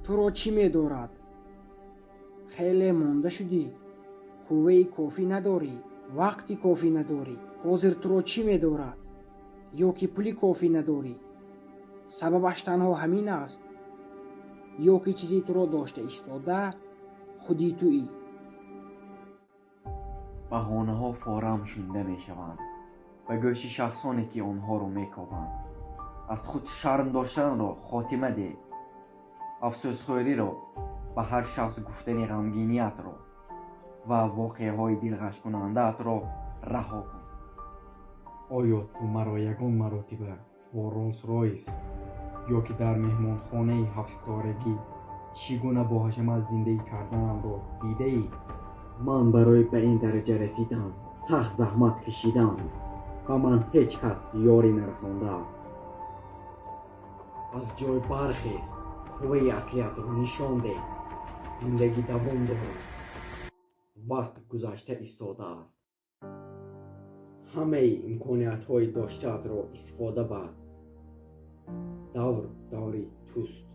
Туро чӣ медорад? Хеле монда шудӣ, қувваи кофӣ надорӣ, вақти кофӣ надорӣ. Ҳозир туро чӣ медорад? Ё ки пули кофӣ надорӣ? Сабабаш танҳо ҳамин аст? Ё ки чизе туро дошта истода худи туӣ? Баҳонаҳо форам шунида мешаванд ба гӯши шахсоне, ки онҳоро мекобанд. Аз худ шарм доштанро хотима деҳ. Афсӯсхӯриро, ба ҳар шахс гуфтани ғамгиниятро ва воқеаҳои дилғашкунандаатро раҳо кун. Оё ту маро ягон маротиба бо Ролс-Ройс ё ки дар меҳмонхонаи ҳафтситорагӣ чӣ гуна боҳашамат зиндагӣ карданамро дидаӣ? Ман барои ба ин дараҷа расидан сахт заҳмат кашидам. Ба ман ҳеҷ кас ёрӣ нарасондааст. Аз ҷой бархез, қувваи аслиятро нишон деҳ. Зиндагӣ давом дорад. Вақт гузашта истодааст. Ҳамаи имкониятҳои доштаатро истифода бар. Давр даври туст.